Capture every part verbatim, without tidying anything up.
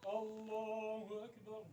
الله أكبر.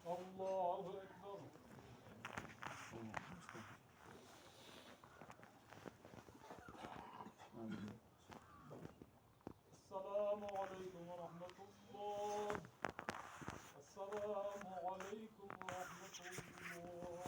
الله أكبر. السلام عليكم ورحمة الله. السلام عليكم ورحمة الله.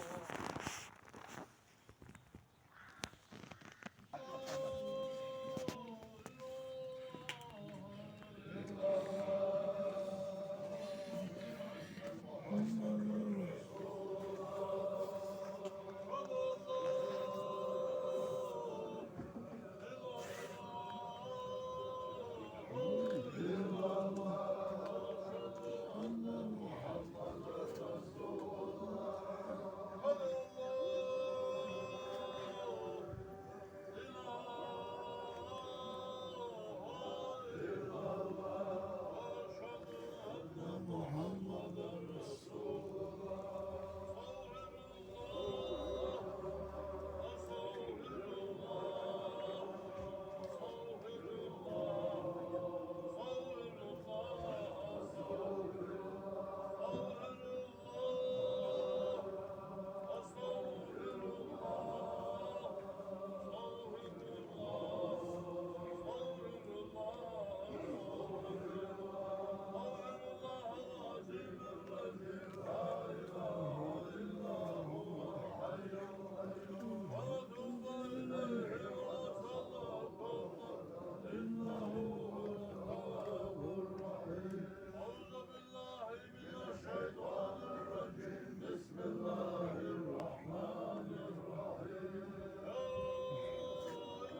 أعوذ بالله من الشيطان الرجيم. بسم الله الرحمن الرحيم. يا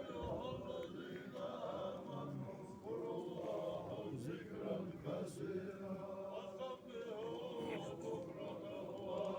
أيها الذين آمنوا اذكروا الله ذكرا كثيرا وسبحوه بكرة وأصيلا.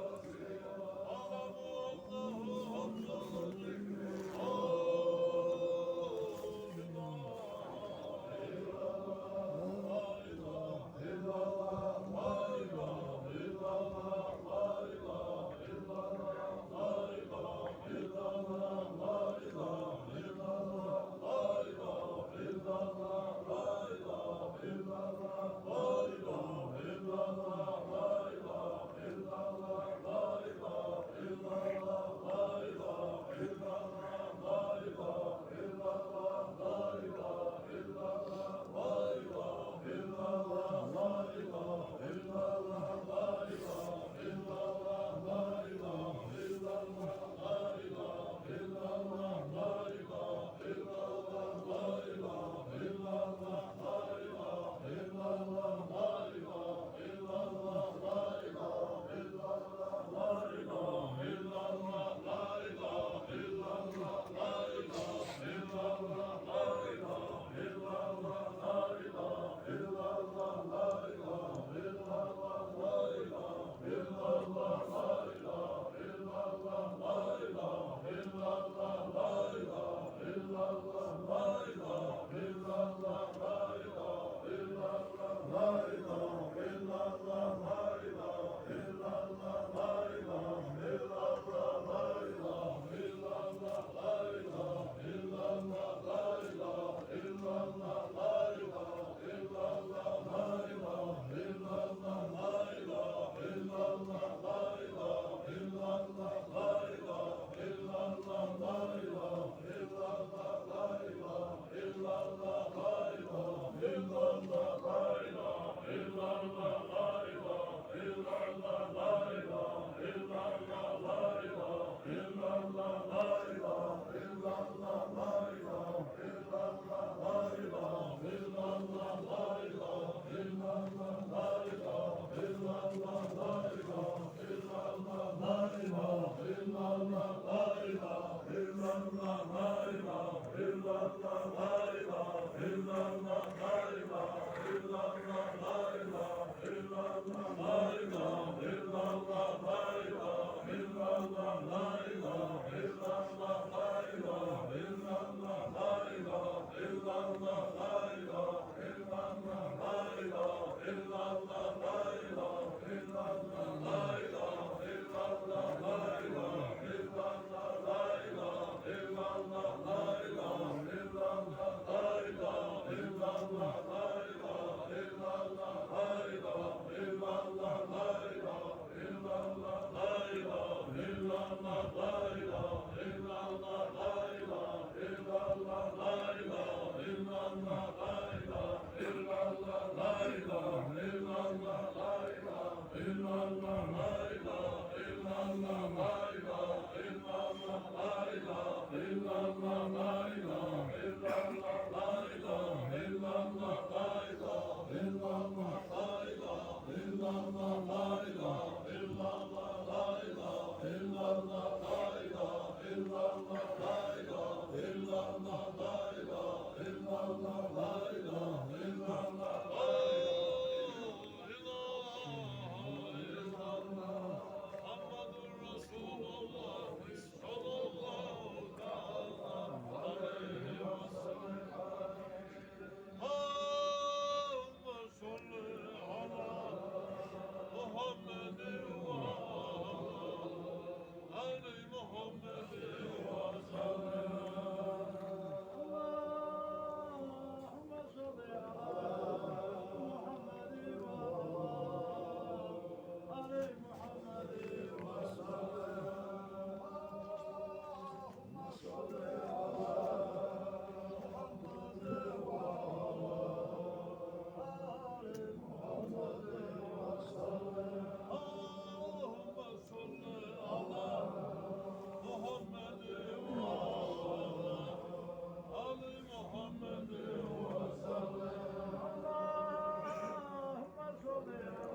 محمد رسول الله صلى الله تعالى عليه وسلم. اللهم صل على محمد وعلى آل محمد وسلم. اللهم صل على محمد وعلى آل محمد وسلم. اللهم صل على محمد وعلى آل محمد وسلم. اللهم صل على محمد وعلى آل محمد وسلم. اللهم صل على محمد وعلى آل محمد وسلم. اللهم صل على محمد وعلى آل محمد وسلم. اللهم صل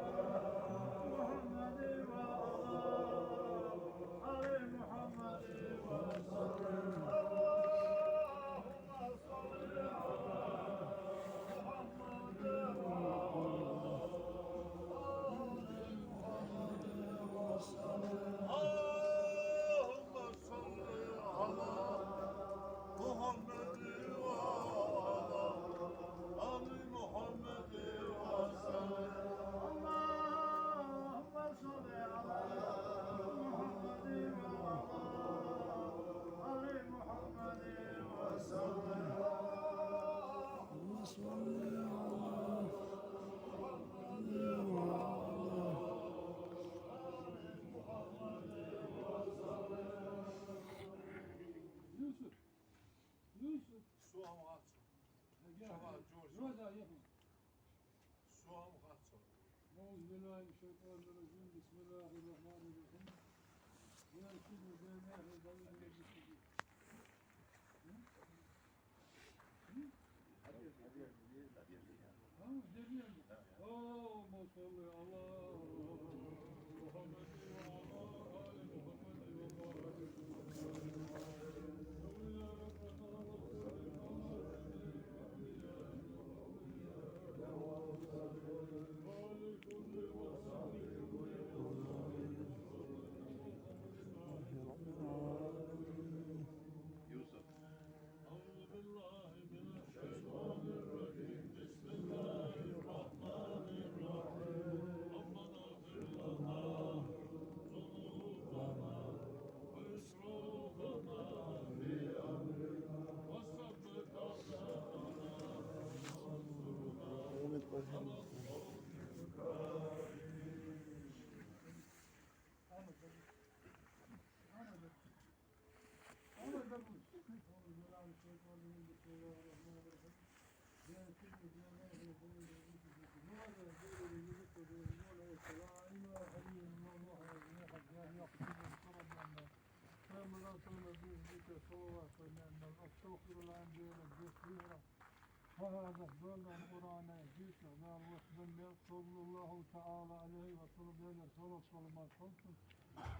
على محمد وعلى آل محمد وسلم. اللهم صل على محمد وعلى آل محمد وسلم. اللهم صل على محمد وعلى آل محمد وسلم. Юсуп, Юсуп. Суам гӀацо. Чавар Джордж. Роза, я. Суам гӀацо. أعوذ بالله من الشيطان الرجيم. بسم الله الرحمن الرحيم. يا سيدي، يا ناصر، يا ناصر. اللهم صل على محمد وعلى آل محمد وبارك وسلم. يوسف. أعوذ بالله من الشيطان الرجيم. بسم الله الرحمن الرحيم. ربنا اغفر لنا ذنوبنا وإسرافنا في أمرنا وثبت أقدامنا وانصرنا على القوم الكافرين. ХӀаьта дола Къуръана дийцар Дала васкабаьннаб, صلى الله تعالى عليه وسلم, Даьлера салот-салам хилда цунна.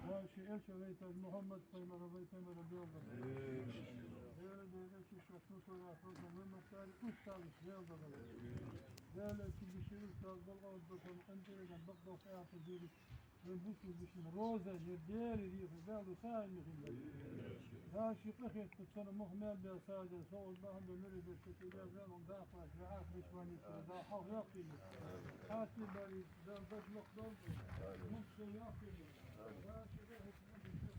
Дала ший элча вайташ, Мухьаммад пайхамар вайташ, Дала белгалдаь. Дала, Дала ший шоаш тусар яхаш вай маттари устазаш белгалдаь. Дала ший ший устаз белгалдаь, къинтӀера бакъдолаш аьлча дийриг. Вай бусалба вежарий, роза, ер Даьла дийхар, Дала сагӀа мел хилда. Дала ший къахетамца цунна мух мел бе сагӀа, со уж бахьан бе муьридаш, со тӀера венун дахаш, вай Ӏаьржа ванийта, Дала хьалха йоаккхийла. Хьасти бари, Дала даж лакхдолда, мукъ со йоаккхийла. Дала ший къахетамца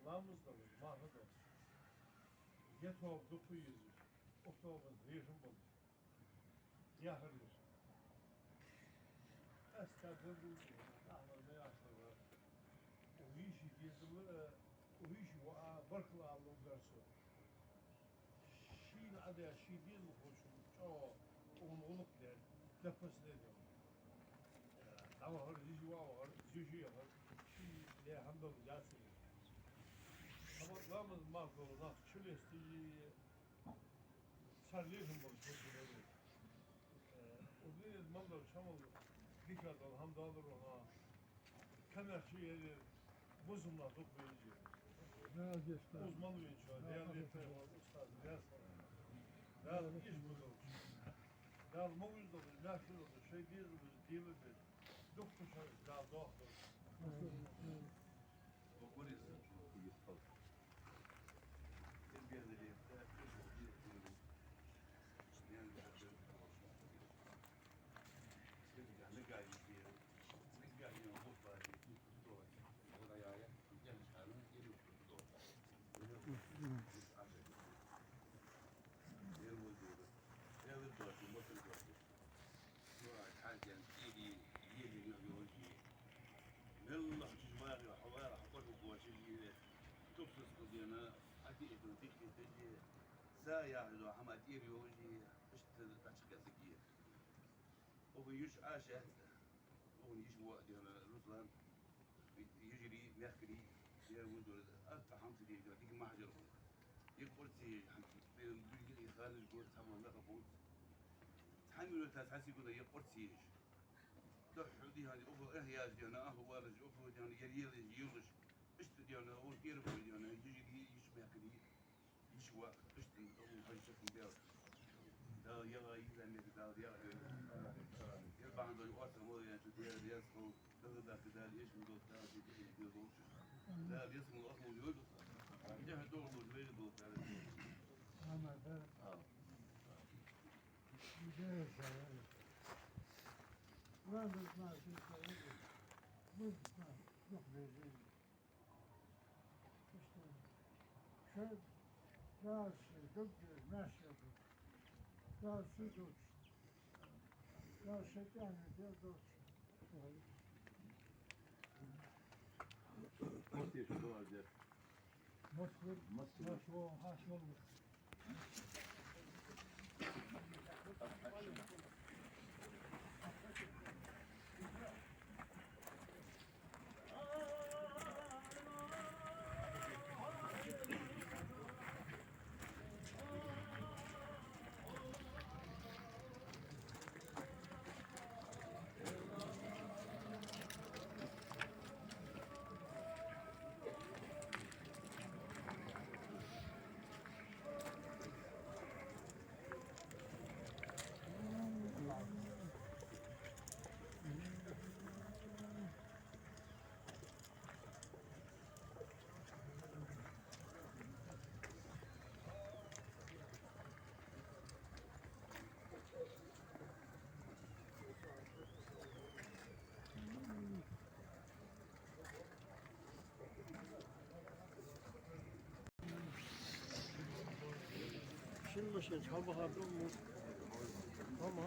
Ламаз далар, марха далар. Е тоба дукха езаш, укх тобанца лешам болаш. Яхар леш. Ас цхьа дагадоагӀа, Ахьмад ма яхаш вар. Укх йиший дезала, укх йиший воӀа баркал ала ловра со. Шийна Ӏа даь, ший дезалхочун чӀоагӀа укхун гӀулакх даьд, дапас даьд. ДӀавахар, йиший воӀ вахар, йиший яхар, ший даь хӀама дала яцар. Амма ламаз мара дола нах чулестий, цар лешам болаш хӀама дара. Э, укх дунен тӀа мел дола шамал дика дола хӀама далар ваха. Камаьрша яр ер, бусалба нах дукха ба ер. Укхаза мел венча, Даьла лаьтта вар устаз, Даьла салам. Дала иш бузалча. Дала ма вуздалда, лаьшта долда, шоай дезалашта дела беза. Дукха шоаш Дала дохадолда. Мелла хьожаш вагӀе, хьо вагӀе, хьо кӀоргга воацаш ве, тупсас кхоачадена, хьатӀаийттача дика хеташ, са яхаш дола хӀама тӀера йолаш, иштта дӀачакхъяьлар саг. Укхан йиша Ӏаьша, укхан йиша воӀ дена Руслан, йижарий, мехкарий, ер вундур, атта хӀама ца деш, дика махьжар хул. Юкъера ца еш, хӀама, бен, буьлгили ханаш гур, цхьа ма наха бувц. Цхьа минута, цхьа секунда юкъера ца еш. Духхьал дихьан, укхо эхь яьлча дена, ахӀа валаш, укхо дена, ер елаш, йолаш. Иштта дена, укхан тӀера бой дена, йижарий, йиша мехкарий, йиша воӀ, иштта, укхан хьажа чакхдаьннад. Дала яха йиза мега, Дала яха йойла. Ер бахьан долаш оаха молла яьннача Дала веза хилва, дагадахка Дала эшам долда, Дала ший духьа веза волча. Дала веза хилва, оаха молла йойла. Дехьа догӀа молла вайга долда Дала. Амин. А. Ладно, значит, мы знаем, ну, Иштта. Шоай Дала ший дог дерза, маьрша долда. Дала ший долча. Дала шайтӀа дерза долча. Массе шу дуӀа деш. Массе. Массе. Массе. Шин машина чу хьалбахар ду, мо. Мама.